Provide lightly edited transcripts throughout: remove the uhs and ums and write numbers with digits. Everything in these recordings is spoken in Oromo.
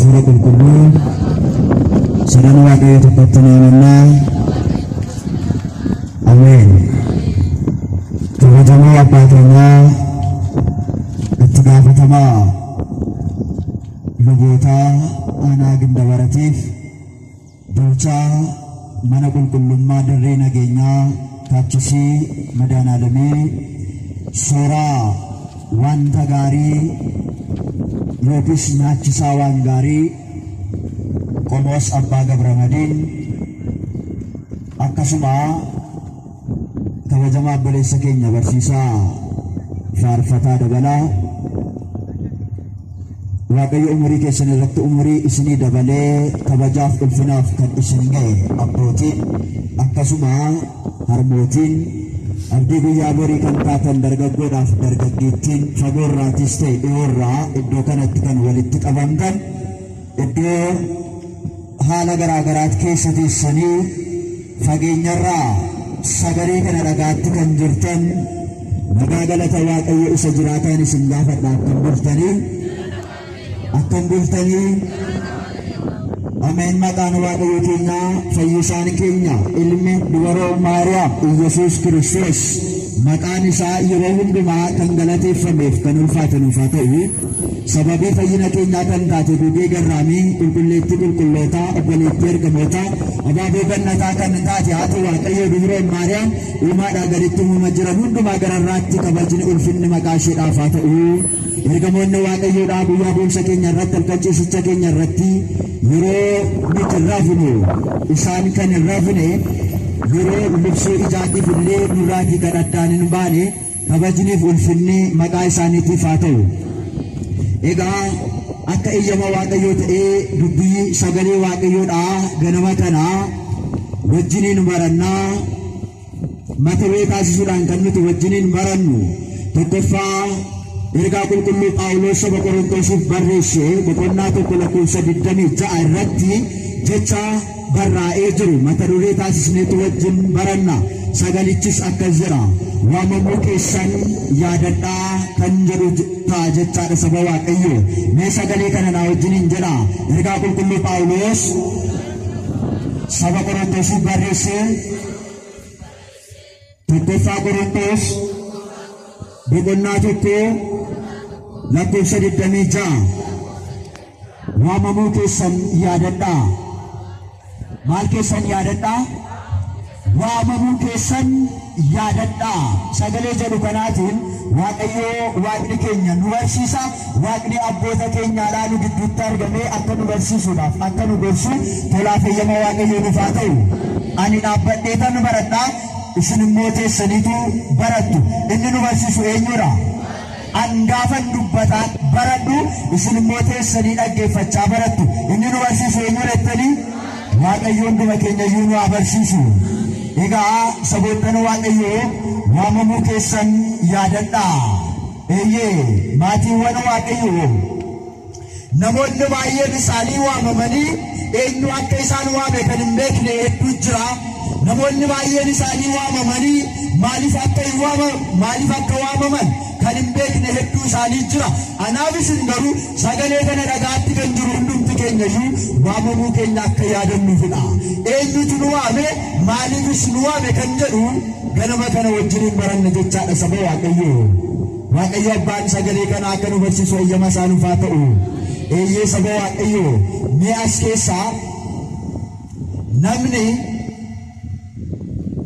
Hafuura Qulqulluu sadan Waaqayyo tokkotti ni amannaa. Ameen. Kabajamoo abbaa keenyaa itti gaafatamaa lubootaa aanaa Gindabaratiif bulchaa mana qulqullummaa dirree nageenyaa Kaachisii Madaanaalamii sooraa wanta gaarii yookiis nyaachisaa waan gaarii qomoos Abbaa Gabramadiin, akkasuma kabajamaa obboleessa keenya barsiisaa Faarfataa Dabalaa, Waaqayyo umurii keessan irratti umurii isinii dabalee kabajaaf ulfinaaf kan isin ga'e, abbootiin akkasuma harmootiin, abdii guyyaa borii kan taatan dargaggoodhaaf dargaggeettiin, fagoorraatis ta'e dhiyoorraa iddoo kanatti kan walitti qabamtan, iddoo haala garaa garaat keessa teessanii fageenyarraa sagalee kana dhagaatti kan jirtan, nagaa galata Waaqayyo isa jiraataan isin gaafadha. Akkam bultanii? Akkam bultanii? Ameen. Maqaan Waaqayyo keenyaa, fayyisaan keenya, ilmi dubaroo Maariyaam Iyyasuus Kiristoos, maqaan isaa yeroo hundumaa kan galateeffameef kan ulfaate nuuf haa ta'u. Sababii fayyina keenyaa kan taate Gugee Garraamii, qulqulleettii qulqullootaa, obboleettii ergamootaa, abaaboo gannataa kan taate haati Waaqayyoo Dubroo Maariyaam, uumaadhaa gaditti uumama jiran hundumaa gararraatti kabajni ulfinni maqaa isheedhaaf haa ta'u. Ergamoonni Waaqayyoodhaa guyyaa deemsa keenya irratti, halkan ciisicha keenya irratti, yeroo nuti hin rafnu isaan kan hin rafne, yeroo libsuu ijaatiif illee nurraatii kan addaan hin baane, kabajniif ulfinni maqaa isaaniitiif haa ta'u. Egaa akka eeyyama Waaqayyoo ta'ee dubbii sagalee Waaqayyoodhaa ganama kana wajjiniin barannaa. Mata duree taasisuudhaan kan nuti wajjiniin barannu, tokkoffaa, ergaa qulqulluu Phaawulos saba Qorontosiif barreesse boqonnaa 1 lakkoofsa 26 irratti jecha barraa'ee jiru mata duree taasisneetu wajjin baranna. Sagalichis akkas jedha: "Waamamuu keessan yaadadhaa" kan jedhu ta'a jechaadha, saba Waaqayyo. Mee sagalee kana naa wajjiniin jedha. Ergaa qulqulluu Phaawulos saba Qorontosiif barreesse, Tokkoffaa Qorontos boqonnaa 1 lakkoofsa 26. Waamamuu keessan yaadadhaa. Maal keessan yaadadhaa? Waamamuu keessan yaadadhaa. Sagalee jedhu kanaatiin Waaqayyoo Waaqni keenya nu barsiisa. Waaqni abboota keenyaadhaa nu gidduutti argamee akka nu barsiisuudhaaf, akka nu gorsu tolaaf eeyyama Waaqayyoo nuuf haa ta'u. Ani dhaabbadheetan baradha, isin immoo teessaniitu barattu. Inni nu barsiisu eenyudha? An gaafan dubbataan baradhu, isin immoo teessanii dhaggeeffachaa barattu. Inni nu barsiisu eenyudha jettanii? Waaqayyo hunduma keenya iyyuu nu haa barsiisu. Egaa saboottan Waaqayyoo, waamamuu keessan yaadadhaa. Eeyyee, maatiiwwan Waaqayyoo, namoonni baay'een isaanii waamamanii eenyu akka isaan waame kan hin beekne hedduu jira. Namoonni baay'een isaanii waamamanii maaliif akka waamaman kan hin beekne hedduu isaanii jira. Anaaf isin garuu, sagalee kana dhagaatti kan jiru hundumti keenya iyyuu, waamamuu keenya akka yaadannuufidha. Eenyutu nu waame, maaliifis nu waame kan jedhu ganama kana wajjiniin baranna jechaadha, saba Waaqayyoo. Waaqayyo abbaan sagalee kana akka nu barsiisu eeyyama isaa nuuf haa ta'u. Eeyyee, saba Waaqayyoo, mee as keessaa namni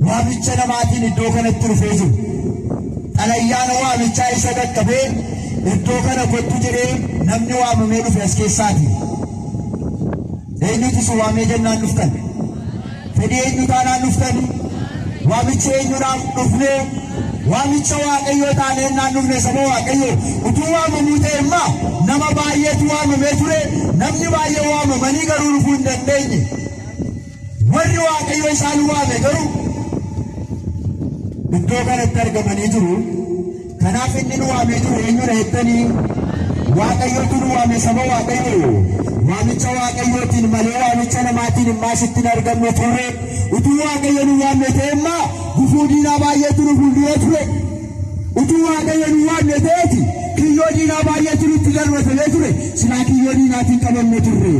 waamicha namaatiin iddoo kanatti dhufee jiru, xalayyaan waamichaa isa qaqqabee iddoo kana kottu jedhee namni waamamee dhufe as keessaati. Eenyutu si waamee jennaan dhuftan? Fedhii eenyu taanaan dhuftani? Waamicha eenyuudhaan dhufne? Waamicha Waaqayyoo taanee dhufne, saba Waaqayyoo. Utuu waamamuu ta'e immoo nama baay'eetu waamamee ture. Namni baay'ee waamamanii garuu dhufuu hin dandeenye. Warri Waaqayyo isaan waame garuu iddoo kanatti argamanii jiru. Kanaaf inni nu waamee jiru eenyudha jettanii? Waaqayyotu nu waame, saba Waaqayyoo. Waamicha Waaqayyootiin malee waamicha namaatiin immaa sitti hin argamne turre. Utuu Waaqayyo nu waamne ta'e immaa gufuu diinaa baay'eetu nu fuuldura ture. Utuu Waaqayyo nu waamne ta'eeti Kiyyoo diinaa baay'eetu nutti darbatamee ture. Silaa kiyyoo diinaatiin qabamne turre.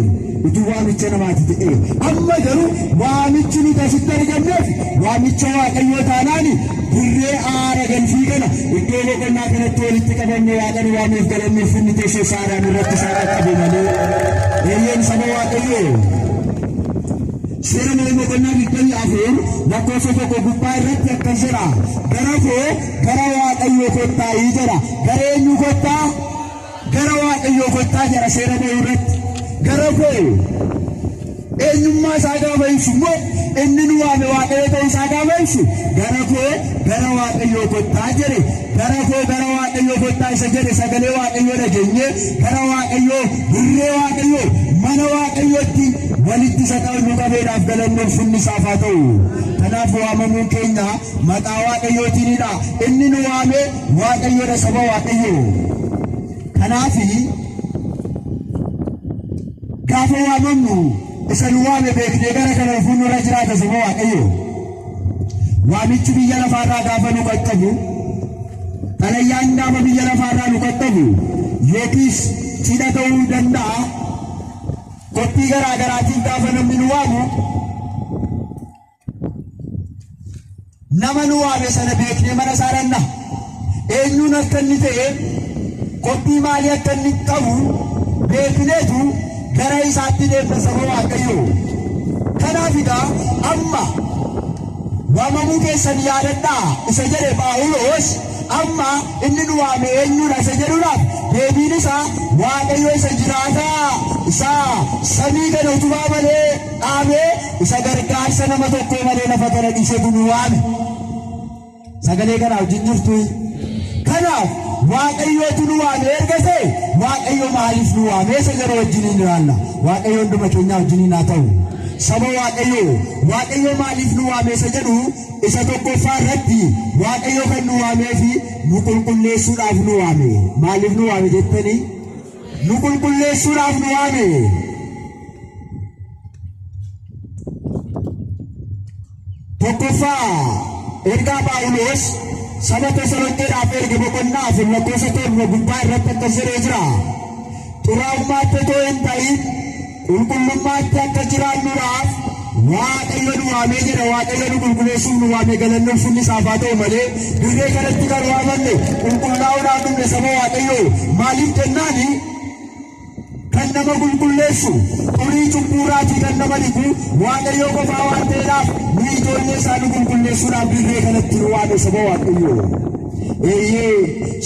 Utuu waamicha namaati ta'e. Amma garuu waamichi nuti asitti argamneef waamicha Waaqayyoo taanaani dirree aara galfii kana iddoo boqonnaa kanatti walitti qabamne Waaqa nu waameef galanni ulfinni teessoo isaadhaan irratti isaa qaqqabe malee. Eeyyeen saba Waaqayyoo. Seera Ba'uu boqonnaa 24 lakkoofsa 1 gubbaa irratti akkas jedha. Gara koo gara Waaqayyoo kottaayii jedha. Gara eenyuu kottaa? Gara Waaqayyoo kottaa jedha seera ba'uu irratti. Gara koo eenyummaa isaa gaafa ibsu immoo inni nu waame Waaqayyo ta'uu isaa gaafa ibsu gara koo gara Waaqayyoo kottaa jedhe. Gara koo gara Waaqayyoo kottaa isa jedhe sagalee Waaqayyoo dhageenye gara Waaqayyoo dirree Waaqayyoo mana Waaqayyootti walitti isa nu qabeedhaaf galanni ulfinni isaaf haa ta'u. Kanaaf waamamuun keenya maqaa Waaqayyootiinidha. Inni nu waame Waaqayyoodha saba Waaqayyoo. Kanaafi gaafa waamamnu isa nu waame beeknee gara kana dhufuun nurra jiraata saba Waaqayyoo. Waamichi biyya lafaarraa gaafa nu qaqqabu, xalayyaan gaafa biyya lafaarraa nu qaqqabu yookiis cidha ta'uu danda'a. Qophii garaa garaatiin gaafa namni nu waamu nama nu waame sana beeknee mana isaa dhanna. Eenyuun akka inni ta'e qophii maalii akka inni qabu beekneetu gara isaatti deemna saba Waaqayyoo. Kanaaf egaa amma waamamuu keessan yaadadhaa isa jedhe Phaawulos amma inni nu waame eenyuudha isa jedhuudhaaf deebiin isaa Waaqayyo isa jiraataa isa samii kana utubaa malee dhaabee isa gargaarsa nama tokkoo malee lafa kana dhiisetu nu waame. Sagalee kana wajjin jirtu. Kanaaf Waaqayyootu nu waame erga ta'e Waaqayyo maaliif nu waame isa jedhu wajjiniin ilaalla. Waaqayyo hunduma keenyaa wajjiniin haa ta'u. Saba Waaqayyoo Waaqayyo maaliif nu waame isa jedhu isa tokkoffaa irratti Waaqayyo kan nu waamee fi nu qulqulleessuudhaaf nu waame. Maaliif nu waame jettanii? Nu qulqulleessuudhaaf nu waame. Tokkoffaa ergaa Phaawulos saba Tesalonqeedhaaf erge boqonnaa 4 lakkoofsa 7 gubbaa irratti akkas jedhee jira. Xuraa'ummaatti otoo hin ta'in qulqullummaatti akka jiraannuudhaaf Waaqayyo nu waamee jedha. Waaqayyo nu qulqulleessuuf nu waame galanni ulfinni isaaf haa ta'u malee dirree kanatti kan waamamne qulqullaa'uudhaaf dhufne saba Waaqayyoo. Maaliif jennaani kan nama qulqulleessu xurii cubbuurraatii kan nama dhiqu Waaqayyoo qofaa waan ta'eedhaaf nu ijoollee isaa nu qulqulleessuudhaaf dirree kanatti nu waame saba Waaqayyoo. Eeyyee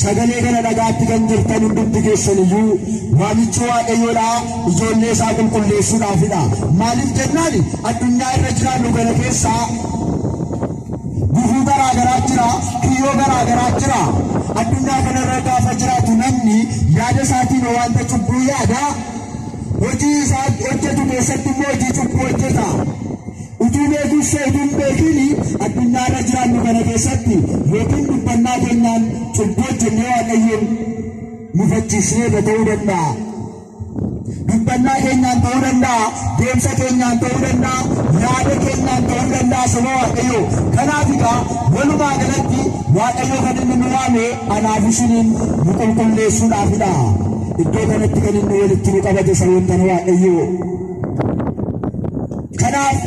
sagalee kana dhagaatti kan jirtan hundumti keessan iyyuu waamichi Waaqayyoodha ijoollee isaa qulqulleessuudhaafidha. Maaliif jennaan addunyaa irra jiraannu kana keessaa gufuu garaa garaa jira, kiyyoo garaa garaa jira. Addunyaa kanarra gaafa jiraatu namni yaada isaatiin wanta cubbuu yaada. Hojii isaa hojjetu keessatti immoo hojii cubbuu hojjeta. Utuu beekuus ta'e utuu hin beekiin addunyaa irra jiraannu kana keessatti yookiin dubbannaa keenyaan cubbuu hojjennee Waaqayyoon mufachiisneerra ta'uu danda'a. Dubbannaa keenyaan ta'uu danda'a, deemsa keenyaan ta'uu danda'a, yaada keenyaan ta'uu danda'a saba Waaqayyoo. Kanaaf egaa walumaa galatti Waaqayyo kan inni nu waame anaaf isiniin nu qulqulleessuudhaafidha. Iddoo kanatti kan inni walitti nu qabate saboottan Waaqayyoo. Kanaaf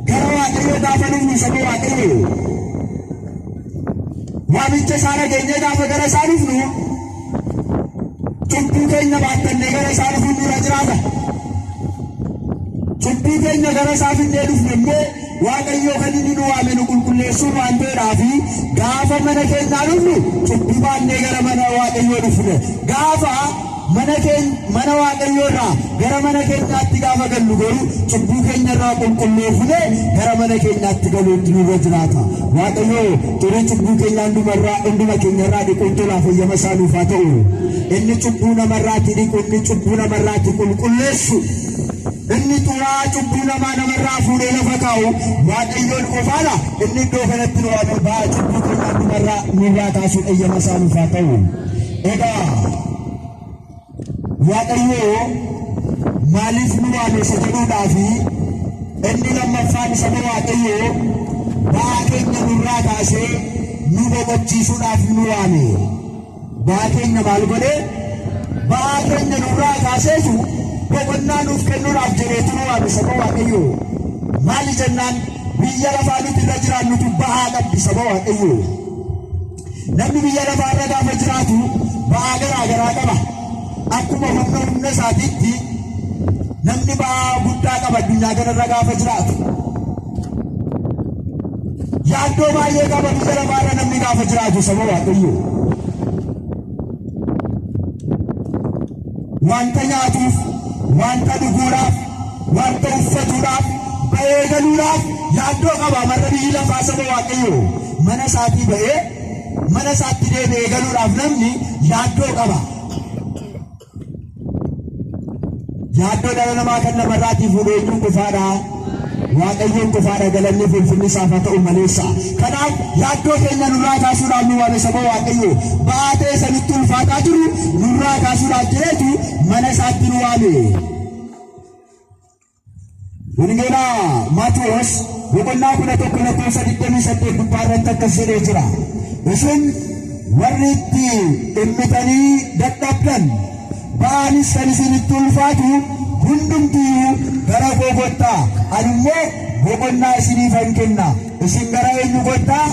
gara Waaqayyoo gaafa dhufnu saba Waaqayyoo waamicha isaa dhageenyee gaafa gara isaa dhufnu cubbuu keenya baattannee gara isaa dhufuun nurra jiraata. Cubbuu keenya gara isaa finnee dhufne immoo Waaqayyoo kan inni nu waame nu qulqulleessuu waan ta'eedhaa fi gaafa mana keenyaa dhufnu cubbuu baannee gara mana Waaqayyoo dhufne. Gaafa mana keenya mana Waaqayyoo irraa gara mana keenyaatti gaafa gallu garuu cubbuu keenya irraa qulqulleeffne gara mana keenyaatti galuutti nurra jiraata. Waaqayyoo xurii cubbuu keenyaa hundumarraa hunduma keenyarraa dhiquun tolaaf eeyyama isaa nuuf haa ta'u. Inni cubbuu namarraatti dhiqu, inni cubbuu namarraatti qulqulleessu, inni xuraa'aa cubbuu namaa namarraa fuudhee lafa kaa'u Waaqayyoon qofaadha. Inni iddoo kanatti nu waame ba'aa cubbuu keenyaa hundumarraa nurraa kaasuun eeyyama isaa nuuf haa ta'u. Egaa Waaqayyoo maaliif nu waame isa jedhuudhaa fi inni lammaffaan saba Waaqayyoo ba'aa keenya nurraa kaasee nu boqochiisuudhaaf nu waame. Ba'aa keenya maal godhee? Ba'aa keenya nurraa kaaseetu boqonnaa nuuf kennuudhaaf jedheetu nu waame saba Waaqayyoo. Maali jennaan biyya lafaa nuti irra jiraannutu ba'aa qabdi saba Waaqayyoo. Namni biyya lafaa irra gaafa jiraatu ba'aa garaa garaa qaba. Akkuma humna humna isaatiitti namni ba'aa guddaa qaba addunyaa kanarra gaafa jiraatu. Yaaddoo baay'ee qaba biyya lafaarra namni gaafa jiraatu saba Waaqayyoo. Wanta nyaatuuf, wanta dhuguudhaaf, wanta uffatuudhaaf, ba'ee galuudhaaf yaaddoo qaba marra biyyi lafaa saba Waaqayyoo. Mana isaatii ba'ee mana isaatti deebi'ee galuudhaaf namni yaaddoo qaba. Yaaddoo dhala namaa kan namarraatii fuudhee eenyuun qofaadha? Waaqayyoon qofaadha galanni fi ulfinni isaaf haa ta'u maleessa. Kanaaf yaaddoo keenya nurraa kaasuudhaaf nu waame saba Waaqayyoo. Ba'aa ta'e sanitti ulfaataa jiru nurraa kaasuudhaaf jedheetu mana isaatti nu waame. Wangeela Maatewos boqonnaa 11 lakkoofsa 28 gubbaa irratti akkas jedhee jira. Isin warri itti dhimmitanii dadhabdan ba'aanis kan isinitti ulfaatu hundumtiyyuu gara koo kottaa, ani immoo boqonnaa isiniifan kenna. Isin gara eenyu kottaa?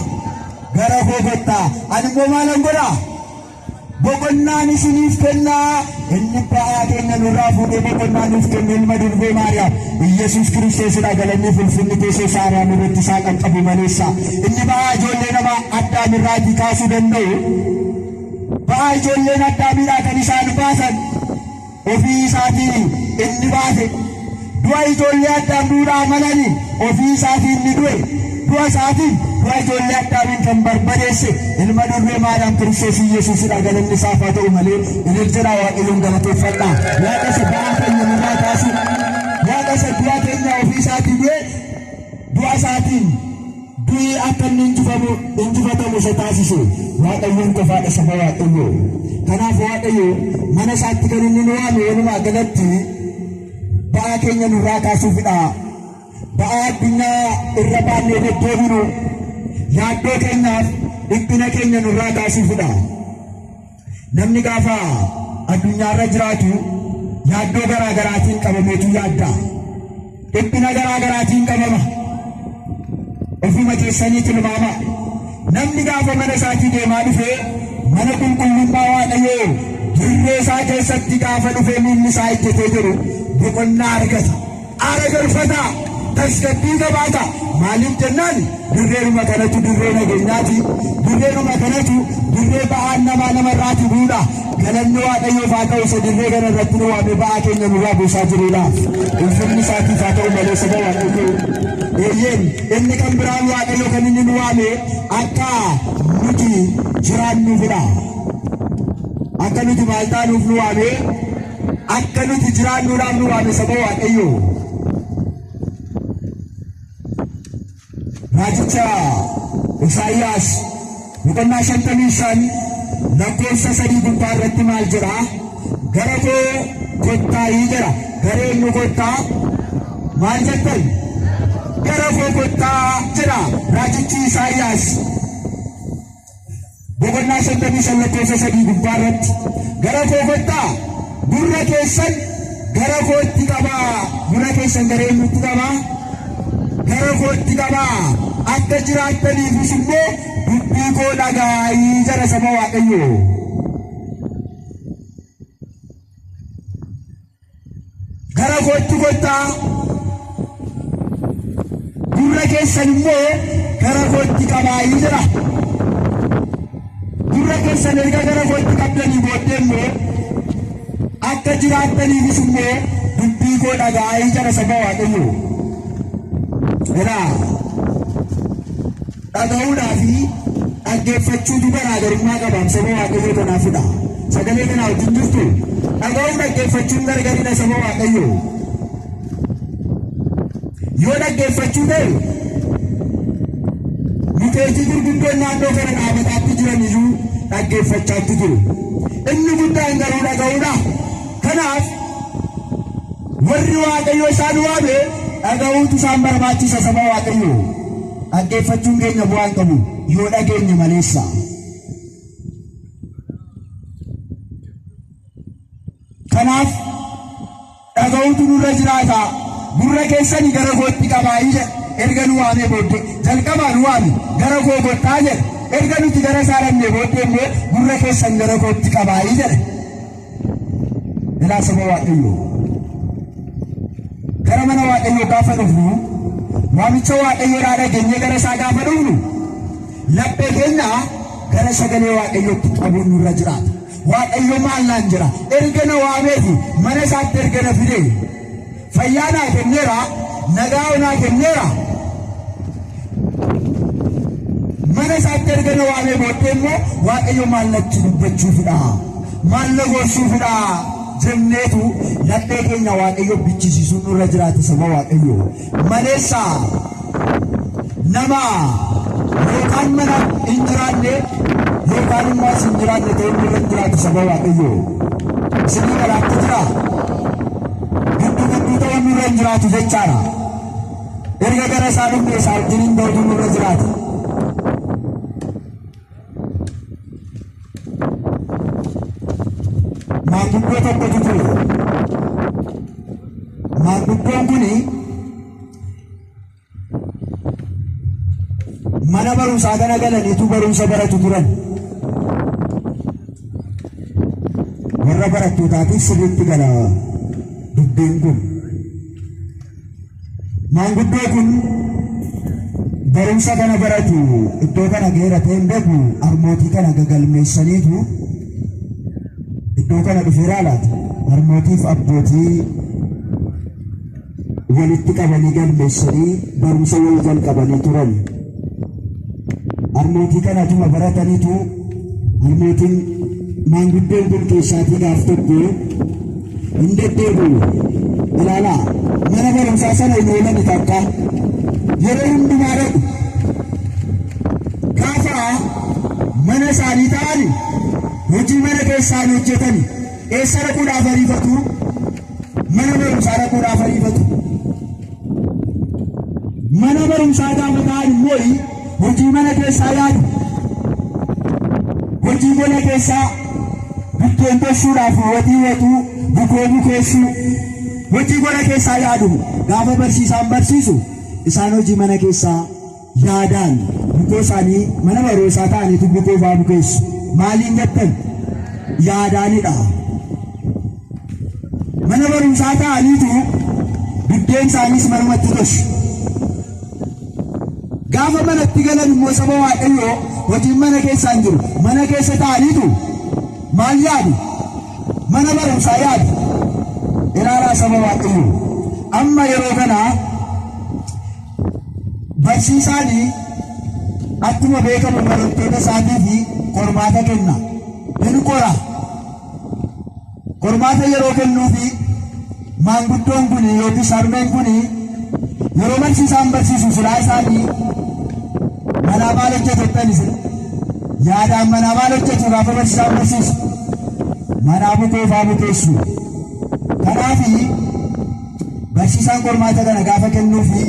Gara koo kottaa. Ani immoo maalan godhaa? Boqonnaan isiniif kennaa. Inni ba'aa keenya nurraa fuudhee boqonnaa nuuf kenne ilma durbee Maariyaam Iyyasuus Kiristoosidha. Galanni fi ulfinni teessoo isaa Ariyaam irratti isaa qaqqabu maleessa. Inni ba'aa ijoollee nama Addaam irraatii kaasuu danda'u ba'aa ijoolleen Addaamiidhaa kan isaan baasan ofii isaatii inni baase. Du'a ijoollee Addaam duudhaa malanii ofii isaatii inni du'e. Du'a isaatiin du'a ijoollee Addaamiin kan barbadeesse ilma durbee Maariyaam Kiristoos Iyyasuusidha. Galanni isaaf haa ta'u malee ilil jedhaa Waaqayyoon galateeffadhaa. Waaqa isa ba'aa keenya nurraa kaasu, Waaqa isa du'a keenya ofii isaatii du'e, du'a isaatiin du'i akka inni injifamu injifatamu isa taasise Waaqayyoon qofaadha saba Waaqayyoo. Kanaaf Waaqayyo mana isaatti kan inni nu waame walumaa galatti ba'aa keenya nurraa kaasuufidha. Ba'aa addunyaa irra baannee deddeebinu yaaddoo keenyaaf dhiphina keenya nurraa kaasuufidha. Namni gaafa addunyaarra jiraatu yaaddoo garaa garaatiin qabameetu yaadda. Dhiphina garaa garaatiin qabama. Ofuma keessanii tilmaama. Namni gaafa mana isaatii deemaa dhufee mana qulqullummaa Waaqayyoo dirree isaa keessatti gaafa dhufee miilli isaa ejjetee jedhu boqonnaa argata. Aara galfata, tasgabbii qabaata. Maaliif jennaan dirreenuma kanatu dirree nageenyaati. Dirreenuma kanatu dirree ba'aan namaa namarraati bu'uudha. Galanni Waaqayyoof haa ta'u isa dirree kana irratti nu waamee ba'aa keenya nurraa buusaa jiruudhaaf. Ulfinni isaatiif haa ta'u malee saba Waaqayyoo. Eeyyeen inni kan biraan Waaqayyo kan inni nu waame akka nuti jiraannuufidha. Akka nuti maal taanuuf nu waame? Akka nuti jiraannuudhaaf nu waame saba Waaqayyoo. Raajicha Isaayyaas boqonnaa 55 lakkoofsa 3 gubbaa irratti maal jedha? Gara koo kottaayii jedha. Gara eenyu kottaa? Maal jettan? Gara koo kottaa jedha raajichi Isaayyaas. Boqonnaa 55 lakkoofsa 3 gubbaa irratti gara koo kottaa gurra keessan gara kootti qabaa. Gurra keessan gara eenyutti qabaa? Gara kootti qabaa. Akka jiraattaniifis immoo dubbii koo dhagaayii jara saba Waaqayyoo. Gara kootti kottaa, gurra keessan immoo gara kootti qabaayii jedha. Gurra keessan erga gara kootti qabdanii booddee immoo akka jiraattaniifis immoo dubbii koo dhaga'aa jedha saba Waaqayyoo. Egaa Dhaga'uudhaa fi dhaggeeffachuutu garaagarummaa qaba. Saba Waaqayyoo kanaafidha. Sagalee kanaa wajjin jirtu dhaga'uu dhaggeeffachuun gargaridha saba Waaqayyoo. Yoo dhaggeeffachuu ta'e mukeetii gurguddoon naannoo kana dhaabataatti jiran iyyuu dhaggeeffachaatti jiru. Inni guddaan garuu dhaga'uudha. Kanaaf warri Waaqayyo isaan waame dhaga'uutu isaan barbaachisa saba Waaqayyoo. Dhaggeeffachuun keenya bu'aa hin qabu yoo dhageenye maleessa. Dhaga'uutu nurra jiraata. Gurra keessani gara kootti qabaayii jedha. Erga nu waamee booddee jalqabaa nu waame gara koo kottaa jedha. Erga nuti gara isaa dhaqnee booddee immoo gurra keessan gara kootti qabaayii jedha. Ilaa saba Waaqayyoo. Gara mana Waaqayyoo gaafa dhufnu waamicha Waaqayyoodhaa dhageenyee gara isaa gaafa dhufnu laphee keenya gara sagalee Waaqayyootti qabuun nurra jiraata. Waaqayyo maal naan jira? Erga na waameeti mana isaatti erga na fidee fayyaa naa kenneera, nagaa naa kenneera. Mana isaatti erga na waamee booddee immoo Waaqayyo maal natti dubbachuufidha? Maal na gorsuufidha? Jenneetu laphee keenya Waaqayyo bichisiisuun nurra jiraata saba Waaqayyo. Maleessa nama yookaan mana hin jiraanne yookaan immoo as hin jiraanne ta'uun nurra hin jiraatu saba Waaqayyo. Isinii galaatti jira. Gidduu gidduu ta'uun nurra hin jiraatu jechaadha. Erga gara isaa dhufne isaa wajjin hin ta'utu nurra jiraata. Maanguddoo tokkotu ture. Maanguddoon kuni mana barumsaa kana galaniitu barumsa baratu turan. Warra barattootaatiif sirriitti gala dubbiin kun. Maanguddoo kun barumsa kana baratu iddoo kana ga'eera ta'e hin beeku harmootii kana gagalmeessaniitu iddoo kana dhufeeraa laata? Harmootiif abbootii walitti qabanii galmeessanii barumsa wayii jalqabanii turan. Harmootii kanatuma barataniitu harmootiin maanguddoon kun keessaatii gaaf tokko hin deddeebi'u. Ilaalaa mana barumsaa sana hin oolani takka yeroo hundumaa dhaqu. Gaafa mana isaanii ta'ani hojii mana keessaa hin hojjetani. Eessa dhaquudhaaf ariifatu? Mana barumsaa dhaquudhaaf ariifatu. Mana barumsaa gaafa ta'an immoo hojii mana keessaa yaadu. Hojii gola keessaa buddeen tolchuudhaaf waxii waxuu, bukoo bukeessuu. Hojii gola keessaa yaadu. Gaafa barsiisaan barsiisu isaan hojii mana keessaa yaadaan bukoo isaanii mana barumsaa ta'aniitu bukoo fa'aa bukeessu. Maaliin jettan? Yaadaanidha. Mana barumsaa ta'aniitu buddeen isaaniis manumatti tolchu. Gaafa manatti galan immoo saba Waaqayyoo hojiin mana keessaa hin jiru. Mana keessa ta'aniitu maal yaadu? Mana barumsaa yaadu. Ilaalaa saba Waaqayyoo. Amma yeroo kana barsiisaan akkuma beekamu barattoota isaatiif qormaata kenna. Hin qora. Qormaata yeroo kennuufi maanguddoon kun yookiis harmeen kun yeroo barsiisaan barsiisu silaa isaanii manaa maal hojjetu jettan isin? Yaadaan manaa maal hojjetu gaafa barsiisaan barsiisu? Manaa bukoo faa bukeessu. Kanaaf barsiisaan qormaata kana gaafa kennuufi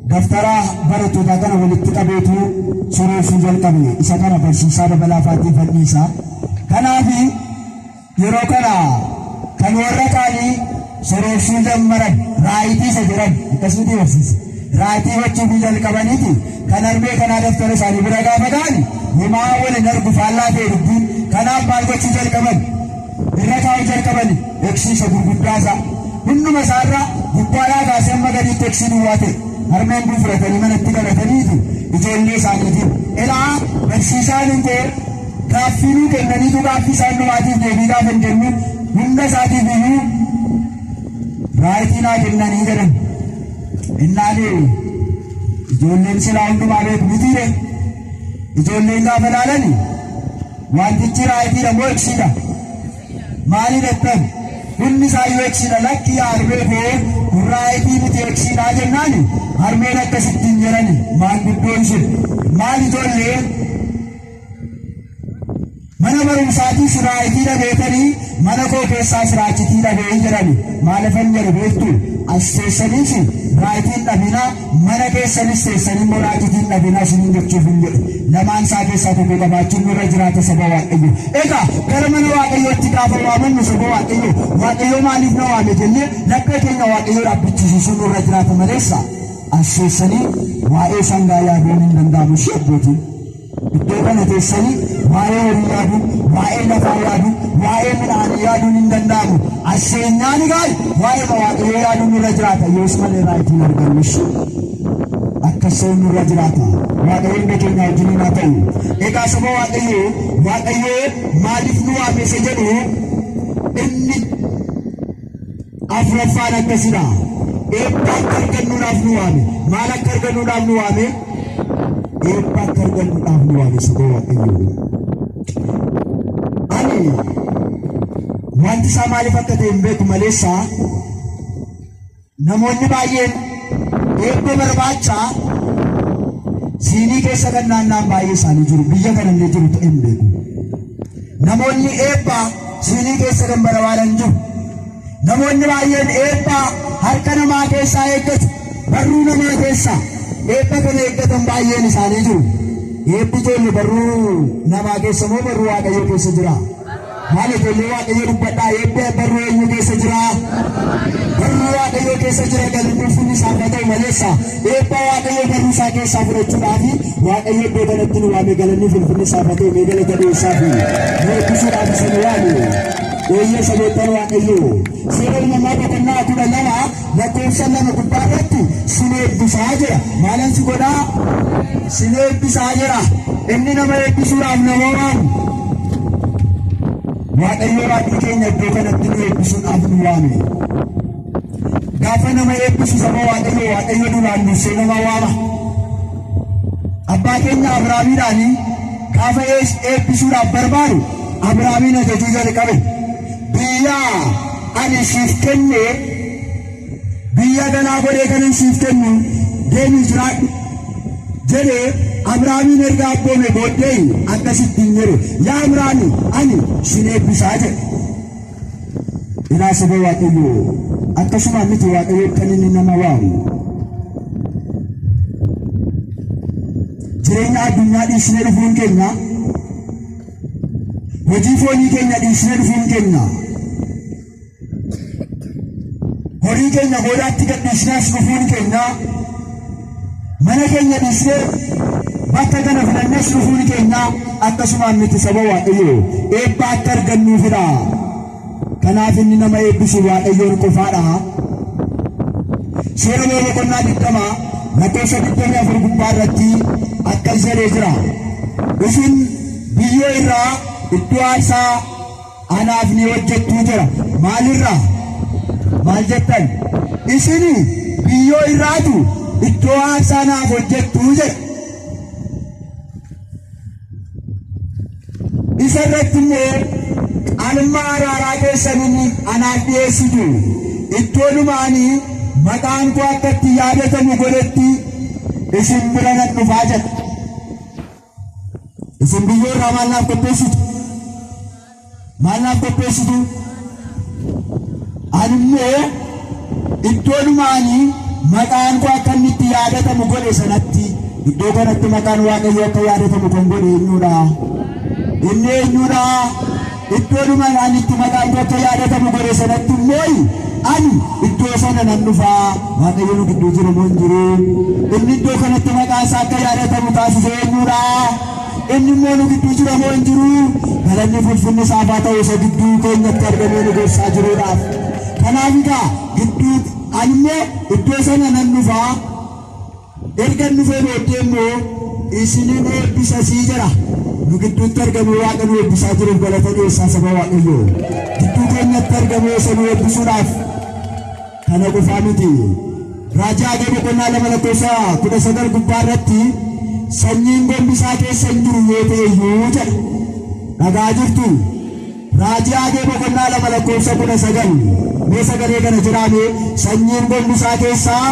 daftara barattootaa kana walitti qabeetu sororsuu jalqabe. Isa kana barsiisaa dabalaa faatii fanniisa. Kanaaf yeroo kana kan warra kaanii sororsuu jammaran raayitii isa jedhan akkasumatti barsiisa. Raayitii gochuufii jalqabaniiti kan harmee kanaa daftara isaanii bira gaafa ga'an homaa waliin argu faallaa ta'e dubbiin. Kanaaf maal gochuu jalqaban? Irra kaa'uu jalqaban eksiisa gurguddaa isaa. Hunduma isaarra gubbaadhaa kaasee hamma gadiitti eksii duwwaa ta'e. Harmeen kun fudhatanii manatti galataniiti ijoollee isaaniitiin. Ilaa barsiisaan koo gaaffii nuu kennaniitu gaaffii isaan dhumaatiif deebii gaafa hin kennu hunda isaatiif iyyuu raayitii naa kennanii jedhan. Innaani ijoolleen silaa hundumaa beeku mitiire. Ijoolleen gaafa ilaalani wantichi raayitiidha moo eksiidha? Maali jettan? Hundi isaayyuu eksiidha. Lakki yaa harmee koo kun raayitii miti eksiidha jennaani harmeen akkasitti hin jedhani maanguddoon sun. Maal ijoollee? Mana barumsaatii siraayitii dhabeetanii mana koo keessaa siraachitii dhabee jedhani. Maalifan jedhe beektu? As teessaniis raayitiin dhabinaa, mana keessanis teessanii immoo raachitiin dhabinaa isiniin jechuuf hin jedhe. Lamaan isaa keessaa tokko qabaachuun nurra jiraata, saba Waaqayyo. Egaa gara mana Waaqayyootti gaafa waamannu, saba Waaqayyo, Waaqayyo maaliif na waame jennee laphee keenya Waaqayyoo dhaabbichisiisuun nurra jiraata maleessa as teessanii waa'ee sangaa yaaduun hin danda'amu, ishee abbootiin. Iddoo kana teessanii waa'ee horii yaaduu, waa'ee lafaa yaaduu, waa'ee midhaanii yaaduun hin danda'amu. As seenyaan egaa waa'ee Waaqayyoo yaaduun nurra jiraata. Yoos malee raayitiin argannu ishee. Akkas ta'uun nurra jiraata. Waaqayyo hunda keenya wajjiniin haa ta'u. Egaa saba Waaqayyoo, Waaqayyoo maaliif nu waame isa jedhu inni afuraffaan akkasidha. Eebba akka argannuudhaaf nu waame. Maal akka argannuudhaaf nu waame? Eebba akka argannuudhaaf nu waame, saba Waaqayyoo. Ani wanti isaa maaliif akka ta'e hin beeku maleessa namoonni baay'een eebba barbaacha siinii keessa kan naanna'an baay'ee isaanii jiru. Biyya kanallee jiru ta'e hin beeku. Namoonni eebba siinii keessa kan barbaadan jiru. Namoonni baay'een eebba harka namaa keessaa eeggatu. Barruu namaa keessaa eebba kana eeggatan baay'een isaanii jiru. Eebbi, ijoollee, barruu namaa keessa moo barruu Waaqayyoo keessa jira? Maal, ijoollee Waaqayyoo, dubbadhaa, eebbi barruu eenyu keessa jira? Barruu Waaqayyoo keessa jira. Galanni ulfinni isaaf haa ta'u maleessa. Eebba Waaqayyoo barruu isaa keessaa fudhachuudhaaf Waaqayyo iddoo kanatti nu waame. Galanni ulfinni isaaf haa ta'u. Mee galata dhiyeessaa fi nu eebbisuudhaaf isa nu waame. Eeyyee, saboottan Waaqayyoo. Seera Uumamaa boqonnaa 12 lakkoofsa 2 gubbaa irratti sin eebbisaa jira. Maalan si godhaa? Sin eebbisaa jira. Inni nama eebbisuudhaaf nama waamu. Waaqayyo Waaqni keenya iddoo kanatti nu eebbisuudhaaf nu waame. Gaafa nama eebbisu, saba Waaqayyo, Waaqayyo duraan dursee nama waama. Abbaa keenya Abrahaamiidhaanii gaafa eebbisuudhaaf barbaadu Abrahaamiin ajajuu jalqabe. Biyya ani siif kenne, biyya galaa godhee kanan siif kennu deemii jiraadhu jedhee Abrahaamiin erga abboome booddee akkasittiin jedhe: "Yaa Abrahaami, ani sin eebbisaa" jedhe. Ilaa, saba Waaqayyoo, akkasuma miti Waaqayyo kan inni nama waamu. Jireenya addunyaa dhiisnee dhufuun keenya, hojii foonii keenya dhiisnee dhufuun keenya, horii keenya goodaatti gadhiisnee as dhufuun keenya, mana keenya dhiisnee bakka kana filannee as dhufuun keenya akkasumaan miti, saba Waaqayyoo, eebba akka argannuufidha. Kanaaf inni nama eebbisu Waaqayyoon qofaadha. Seera boqonnaa 20 lakkoofsa 24 gubbaa irratti akkas jedhee jira. Isin biyyoo irraa iddoo aarsaa anaaf ni hojjettuu jira. Maalirraa? Maal jettan? Isin biyyoo irraatu iddoo aarsaa naaf hojjettuu jedha. Isa irratti immoo qalma araaraa keessaniin anaaf dhiyeessitu. Iddoodhuma ani maqaan koo akka itti yaadatamu godhetti isin bira nan dhufaa jedha. Isin biyyoo irraa maal naaf qopheessitu? Maal naaf qopheessitu? Ani immoo iddoodhuma ani maqaan koo akka inni itti yaadatamu godhe sanatti. Iddoo kanatti maqaan Waaqayyoo akka yaadatamu kan godhe eenyudha? Inni eenyudha? Iddoodhuma ani itti maqaan koo akka yaadatamu godhe sanatti immoo ani iddoo sana nan dhufaa. Waaqayyo nu gidduu jiru moo hin jiru? Inni iddoo kanatti maqaan isaa akka yaadatamu taasise eenyudha? Inni immoo nu gidduu jira moo hin jiru? Galanni ulfinni isaaf haa ta'u, isa gidduu keenyatti argamee nu gorsaa jiruudhaaf. Kanaaf egaa gidduu ani immoo iddoo sana nan dhufaa. Erga dhufee booddee immoo isinin eebbisa sii jedha. Nu gidduutti argamee Waaqa nu eebbisaa jiruuf galata dhiyeessaa, saba Waaqayyoo. Gidduu keenyatti argamee isa nu eebbisuudhaaf. Kana qofaa miti. Raajii Haagee boqonnaa 2 lakkoofsa 19 gubbaa irratti sanyiin gombisaa keessa hin jiru yoo ta'e iyyuu jedha. Dhagaa jirtu. Raajii Haagee boqonnaa 2 lakkoofsa 19. Mee sagalee kana jedhaame: sanyiin gombisaa keessaa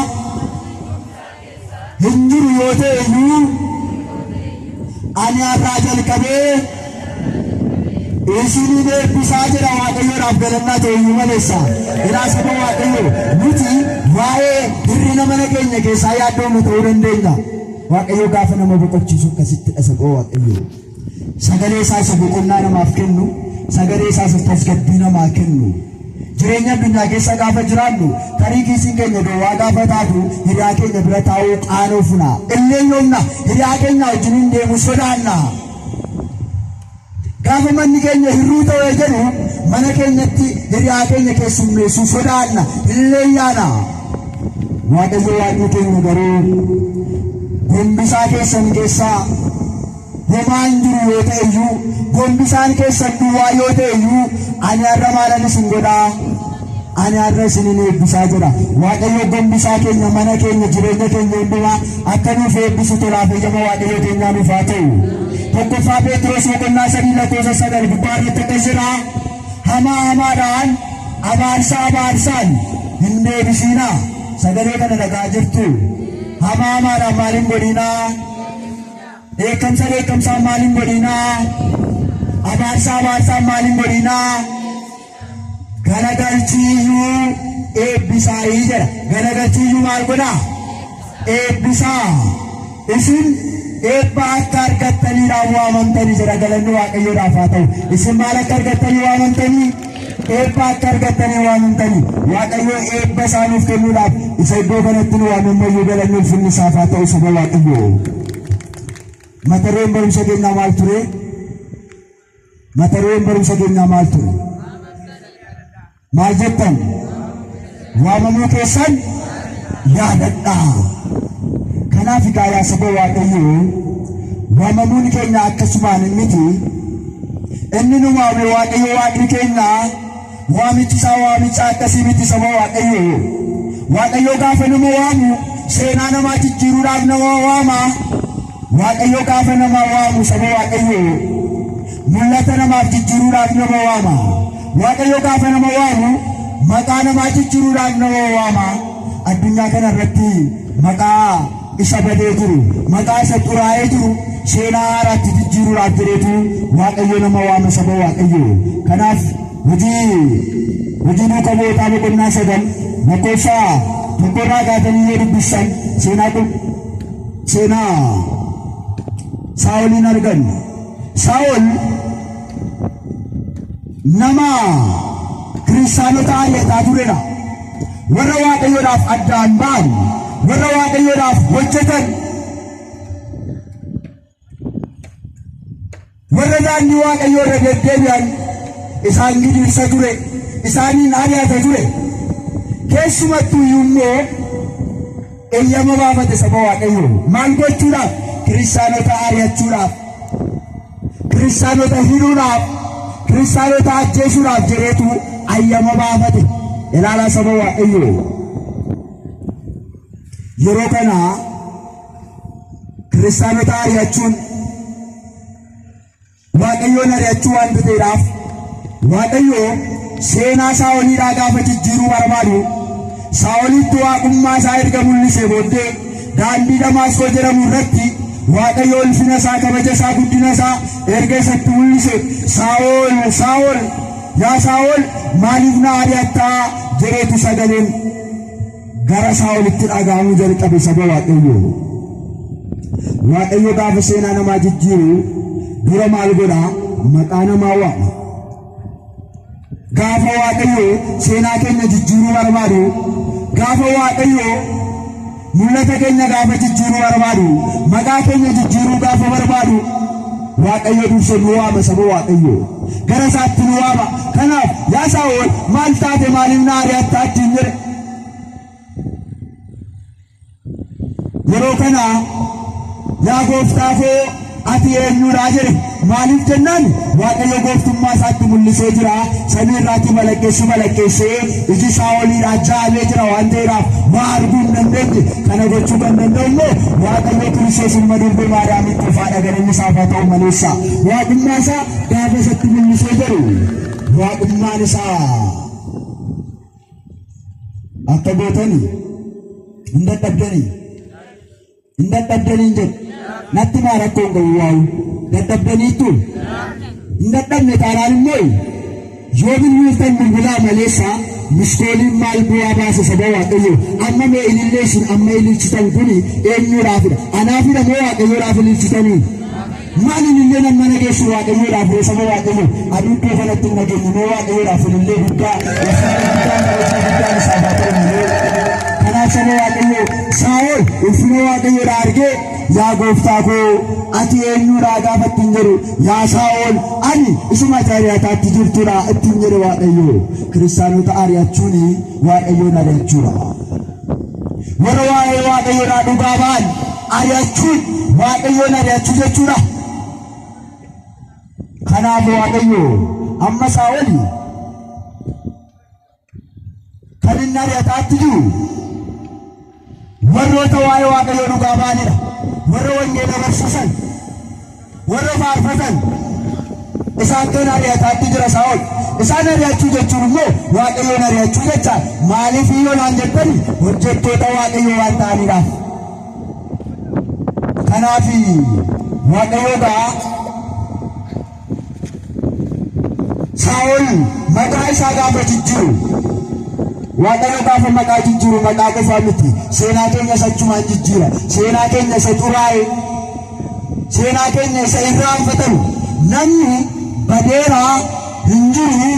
hin jiru yoo ta'e iyyuu ani har'aa jalqabee Isiniin eebbisaa jedha. Waaqayyoodhaaf galannaa ta'e iyyuu maleessa. Ilaa saba Waaqayyoo, nuti waa'ee hir'ina mana keenya keessaa yaaddoomnu ta'uu dandeenya. Waaqayyo gaafa nama boqochiisu akkasitti saba Waaqayyoo. Sagalee isaa isa boqonnaa namaaf kennu, sagalee isaa isa tasgabbii namaa kennu. Jireenya addunyaa keessa gaafa jiraannu, tarii kiisiin keenya duwwaa gaafa taatu, hiriyaa keenya bira taa'uu qaanoofna. Illee yoomna hiriyaa keenya wajjin hin deemu sodaanna. Gaafa manni keenya hirruu ta'ee jedhu, mana keenyatti hiriyaa keenya keessummeessuu sodaanna. Illee yaana. Waaqayyo Waaqni keenya garuu gombisaa keessan keessaa homaan jiru yoo ta'e iyyuu, gombisaan keessan duwwaa yoo ta'e iyyuu, ani har'a maalan isin godhaa? Ani har'a isinin eebbisaa jira. Waaqayyo gombisaa keenya, mana keenya, jireenya keenya hundumaa akka nuuf eebbisu tolaaf eeyyama Waaqayyo keenyaa nuuf haa ta'u. 1ffaa Phexros boqonnaa 3 lakkoofsa 9 gubbaa irratti akkas jedha: "Hamaa hamaadhaan, abaarsa abaarsaan hin deebisiinaa." Sagalee kana dhagaa jirtu. Hamaa hamaadhaan maal hin godhinaa? Dheekkamsa dheekkamsaan maal hin godhinaa? Abaarsa abaarsaan maal hin godhinaa? Galagalchiiyyuu eebbisaayii jedha. Galagalchiiyyuu maal godhaa? Eebbisaa. Isin eebba akka argattaniidhaan waamamtanii jedha. Galanni Waaqayyoodhaaf haa ta'u. Isin maal akka argattanii waamamtanii? Eebba akka argattanii waamamtanii. Waaqayyo eebba isaa nuuf kennuudhaaf isa iddoo kanatti nu waamammayyuu galanni ulfinni isaaf haa ta'u, saba Waaqayyoo. Mata dureen barumsa keenyaa maal ture? Mata dureen barumsa keenyaa maal ture? Maal jettan? Waamamuu keessan yaadadhaa. Kanaaf egaa yaa saba Waaqayyoo, waamamuun keenya akkasumaan miti. Inni nu waame Waaqayyo Waaqni keenya, waamichi isaa waamicha akkasii miti, saba Waaqayyoo. Waaqayyo gaafa nama waamu seenaa namaa jijjiiruudhaaf nama waama. Waaqayyo gaafa nama waamu, saba Waaqayyoo, mul'ata namaaf jijjiiruudhaaf nama waama. Waaqayyo gaafa nama waamu maqaa namaa jijjiiruudhaaf nama waama. Addunyaa kana irratti maqaa isa badee jiru, maqaa isa xuraa'ee jiru seenaa haaraatti jijjiiruudhaaf jedheetu Waaqayyo nama waama, saba Waaqayyo. Kanaaf Hojii Duuka Bu'ootaa boqonnaa 9 lakkoofsa 1rraa kaatanii yoo dubbistan, seenaa Saa'oliin arganna. Saa'ol nama kiristaanota ari'ataa turedha. Warra Waaqayyoodhaaf addaan ba'an, warra Waaqayyoodhaaf hojjetan, warra daandii Waaqayyoo irra deddeebi'an isaan gidirsa ture, isaaniin ari'ata ture. Keessumattuu immoo eeyyama baafate, saba Waaqayyoo. Maal gochuudhaaf? Kiristaanota ari'achuudhaaf, kiristaanota hidhuudhaaf, kiristaanota ajjeesuudhaaf jedheetu ayyama baafate. Ilaalaa, saba Waaqayyoo. Yeroo kana kiristaanota ari'achuun Waaqayyoon ari'achuu waan ta'eedhaaf, Waaqayyo seenaa Saa'oliidhaa gaafa jijjiiruu barbaadu, Saa'olitti waaqummaa isaa erga mul'isee booddee, daandii Damaasqoo jedhamu irratti Waaqayyo ulfina isaa, kabaja isaa, guddina isaa erga isatti mul'ise, "Saa'ol, Saa'ol, yaa Saa'ol, maaliif na ari'attaa?" jedheetu sagaleen gara Saa'olitti dhaga'amuu jalqabe, saba Waaqayyoo. Waaqayyo gaafa seenaa namaa jijjiiru dura maal godhaa? Maqaa namaa waama. Gaafa Waaqayyo seenaa keenya jijjiiruu barbaadu, gaafa Waaqayyo mul'ata keenya gaafa jijjiiruu barbaadu, maqaa keenya jijjiiruu gaafa barbaadu, Waaqayyo dursa nu waama, saba Waaqayyo. Gara isaatti nu waama. Kanaaf, "Yaa Saa'ol, maal taate? Maaliif na ari'attaa?" ittiin jedhe. Yeroo kana, "Yaa gooftaa koo, ati eenyuudha?" jedhe. Maaliif jennaan, Waaqayyo gooftummaa isaatti mul'isee jira. Samii irraatii balaqqeessuu balaqqeessee iji isaa oliidhaa jaamee jira waan ta'eedhaaf waa arguu hin dandeenye. Kana gochuu kan danda'u immoo Waaqayyo Kiristoos ilma durbee Maariyaamiin qofaadha. Galanni isaaf haa ta'u maleessa. Waaqummaa isaa gaafa isatti mul'isee jedhu, waaqummaan isaa akka gootanii hin dadhabdanii hin dadhabdanii hin jedhu. Natti maa, rakkoo hin qabu. Waa'u dadhabdaniittu. Hin dadhabne taanaan immoo yoo bilbiltan bilbilaa maleessa missed calliin maal bu'aa baasa saba Waaqayyoo? Amma mee ilillee isin amma ililchitan kuni eenyuudhaafidha? Anaafidha moo Waaqayyoodhaaf ililchitanii? Maal ilillee nama nageessu Waaqayyoodhaaf ree saba Waaqayyoo? Ani iddoo kanatti hin nageenye mee Waaqayyoodhaaf ilillee guddaa, ulfina guddaan kabajni guddaan isaaf haa ta'u malee. Kanaaf saba Waaqayyoo, Saa'ol ulfina Waaqayyoodhaa argee, "Yaa gooftaa koo, ati eenyuudhaa?" gaafa ittiin jedhu, "Yaa Saa'ol, ani isuma ati ari'ataatti jirtudha" ittiin jedhe Waaqayyo. Kiristaanota ari'achuun Waaqayyoon ari'achuudha. Warra waa'ee Waaqayyoodhaa dhugaa ba'an ari'achuun Waaqayyoon ari'achuu jechuudha. Kanaaf Waaqayyo amma Saa'ol kan inni ari'ataatti jiru warroota waa'ee Waaqayyoo dhugaa ba'anidha. Warra wangeela barsiisan, warra faarfatan, isaan kan ari'ataatti jira Saa'ol. Isaan ari'achuu jechuun immoo Waaqayyoon ari'achuu jecha. Maaliif yoo naan jettani, hojjettoota Waaqayyoo waan ta'aniidhaaf. Kanaaf Waaqayyoo gaa Saa'ol maqaa isaa gaafa jijjiiru, Waaqayyo gaafa maqaa jijjiiru maqaa qofaa miti, seenaa keenya isa achumaan jijjiira. Seenaa keenya isa xuraa'e, seenaa keenya isa irraanfatamu, namni badeeraa hin jiru,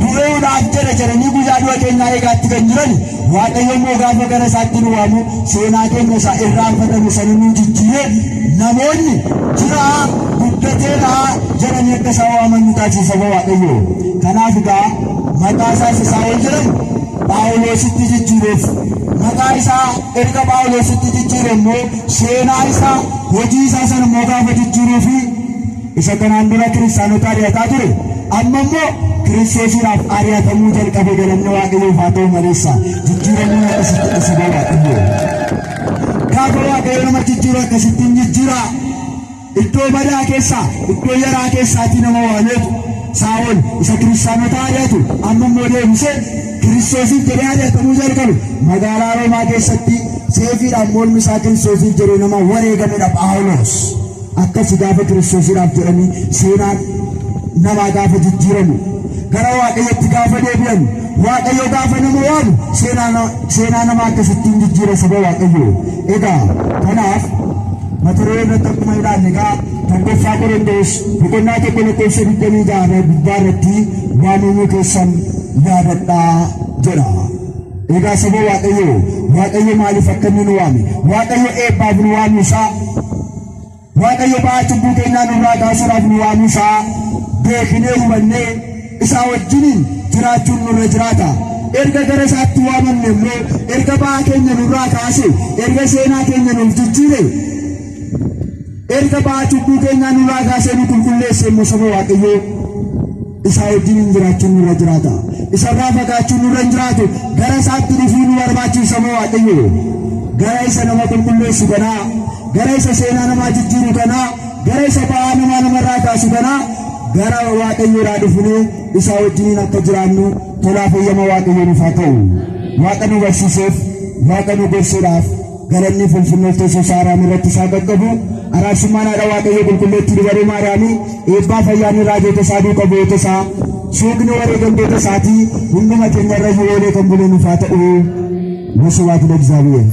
du'uudhaaf jedha jedhanii guyyaa du'a keenyaa eegaatti kan jiran, Waaqayyo immoo gaafa gara isaatti nu waamu seenaa keenya isa irraanfatamu sana nu jijjiire, namoonni jiraa guddateeraa jedhanii akka isaan waaman nu taasisa saba Waaqayyo. Kanaaf egaa maqaa isaa isa Saa'ol jedhamu Phaawulositti jijjiireef. Maqaa isaa erga Phaawulositti jijjiire immoo seenaa isaa, hojii isaa sana immoo gaafa jijjiiruu fi isa kanaan dura kiristaanota ari'ataa ture amma immoo Kiristoosiidhaaf ari'atamuu jalqabe. Galanni Waaqayyoof haa ta'u maleessa. Jijjiiramuun akkasitti saba Waaqayyoo. Gaafa Waaqayyo nama jijjiiru akkasittiin jijjiira. Iddoo badaa keessaa, iddoo yaraa keessaatii nama waameetu. Saa'ol isa kiristaanota ari'atu amma immoo deebisee Kiristoosiif jedhee ari'atamuu jalqabe. Magaalaa Roomaa keessatti seefiidhaan mormi isaa Kiristoosiif jedhee nama wareegamedha Phaawulos. Akkasi gaafa Kiristoosiidhaaf jedhanii seenaan namaa gaafa jijjiiramu, gara Waaqayyotti gaafa deebi'an, Waaqayyo gaafa nama waamu seenaa namaa akkasittiin jijjiira saba Waaqayyo. Egaa kanaaf mata duree irratti akkuma ilaalle egaa 1ffaa Qorontos boqonnaa 1 lakkoofsa 26 gubbaa irratti "Waamamuu keessan yaadadhaa" jedha. Egaa saba Waaqayyo, Waaqayyo maaliif akka inni nu waame, Waaqayyo eebbaaf nu waamuu isaa, Waaqayyo ba'aa cubbuu keenyaa nurraa kaasuudhaaf nu waamuu isaa beeknee hubannee isaa wajjiniin jiraachuun nurra jiraata. Erga gara isaatti waamamne immoo, erga ba'aa keenya nurraa kaase, erga seenaa keenya nuuf jijjiire, erga ba'aa cubbuu keenyaa nurraa kaasee nu qulqulleesse immoo saba Waaqayyoo isaa wajjiniin jiraachuun nurra jiraata. Isarraa fagaachuun nurra hin jiraatu. Gara isaatti dhufuu nu barbaachisa saba Waaqayyoo. Gara isa nama qulqulleessu kanaa, gara isa seenaa namaa jijjiiru kanaa, gara isa ba'aa namaa namarraa kaasu kanaa, gara Waaqayyoodhaa dhufnee isaa wajjiniin akka jiraannu tolaaf eeyyama Waaqayyoo nuuf haa ta'u. Waaqa nu barsiiseef, Waaqa nu gorsuudhaaf galanni fulfinnoof teessoo isaa Araam irratti isaa qaqqabu. Araarsummaan haadha Waaqayyoo qulqulleettii dubaroo Maariyaamii, eebbaa fayyaanni raajota isaa, duuka bu'oota isaa, suuqni wareegamtoota isaatii hunduma keenya irra oolee kan bule nuuf haa ta'u. ወስብሐት ለእግዚአብሔር።